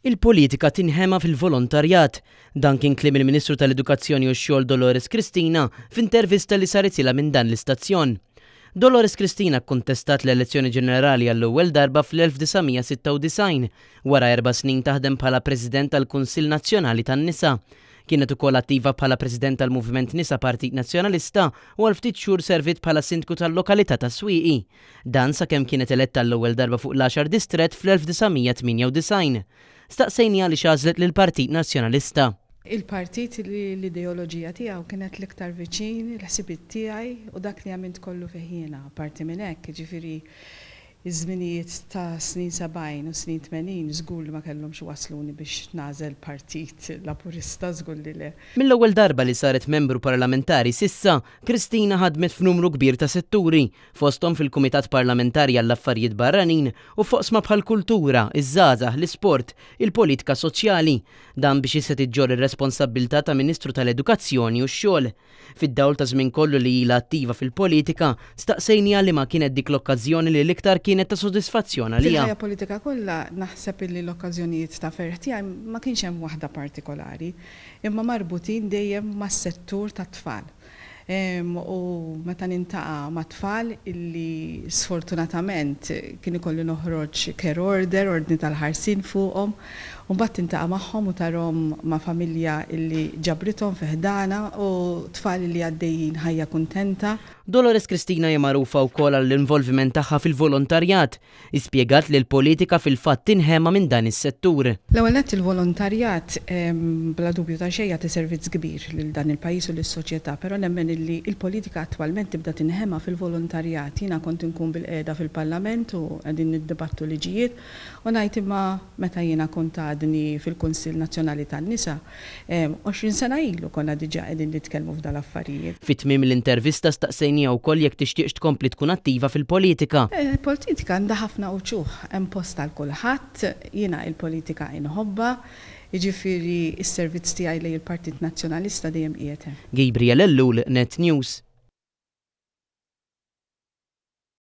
Il-politika tinħema fil-volontarjat. Dan kien kliem il-Ministru tal-Edukazzjoni u x-Xogħol Dolores Cristina f'intervista li saritilha minn dan l-istazzjon. Dolores Cristina kkontestat l-elezzjoni ġenerali għall-ewwel darba fl-1996 wara erba' snin taħdem bħala President tal-Kunsill Nazzjonali tan-Nisa. Kienet ukoll attiva bħala President tal-Moviment Nisa Partit Nazzjonalista u għal ftit xhur serviet bħala Sindku tal-lokalità tas-Swieqi. Dan sakemm kienet eletta għall-ewwel darba fuq l-għaxar distrett fl-1998. Staqsejniha għaliex għażlet lill-Partit Nazzjonalista. Il-partit li l-ideoloġija tiegħu kienet l-iktar viċin il-ħsibiet tiegħi u dak li għamilt kollu fih jiena. Apparti minn hekk, jiġifieri iż-żminijiet ta' snin 70 u snin 80 żgur li ma kellhomx iwassluni biex nagħżel partit Laburista, żgur li le. Mill-ewwel darba li saret membru parlamentari s'issa, Cristina ħadmet f'numru kbir ta' setturi, fosthom fil-Kumitat Parlamentari għall-Affarijiet Barranin u f'oqsma bħall-kultura, iż-żgħażagħ, l-isport, il-politika soċjali. Dan biex issa tiġġorr ir-responsabbiltà ta' Ministru tal-Edukazzjoni u x-Xogħol. Fid-dawl taż-żmien kollu li ilha attiva fil-politika, staqsejniha liema kienet dik l-okkażjoni li l-iktar kienet ta' sodisfazzjon għaliha. Fil-ħajja politika kollha naħseb illi l-okkażjonijiet ta' ferħ tiegħi ma kienx hemm waħda partikolari, imma marbutin dejjem mas-settur tat-tfal. U meta nintaqa' ma' tfal illi sfortunatament kien ikolli noħroġ care order, ordni tal-ħarsien fuqhom, u mbagħad tintaqa' magħhom u tarhom ma' familja illi ġabrithom fi ħdanha u tfal illi għaddejjin ħajja kuntenta. Dolores Cristina hija magħrufa wkoll għall-involviment tagħha fil-volontarjat. Hi spjegat li l-politika fil-fatt tinħema minn dan is-settur. L-ewwel nett il-volontarjat bla dubju ta' xejn jagħti servizz kbir lil dan il-pajjiż u lis-soċjetà, però nemmen illi l-politika attwalment tibda tinħema fil-volontarjat. Jiena kont inkun bilqiegħda fil-Parlament u qegħdin niddibattu liġijiet u ngħid imma meta jiena kont għadni fil-Kunsill Nazzjonali tan-Nisa, 20 sena ilu konna diġà qegħdin nitkellmu f'dal-affarijiet. Fi tmiem l-intervista staqsejniha wkoll jekk tixtieqx tkompli tkun attiva fil-politika. Il-politika għandha ħafna uċuħ, hemm post għal kulħadd, jiena il-politika inħobbha, jiġifieri s-servizz tiegħi lejn il-Partit Nazzjonalista dejjem qiegħed hemm. Gabriel Ellul, Net News.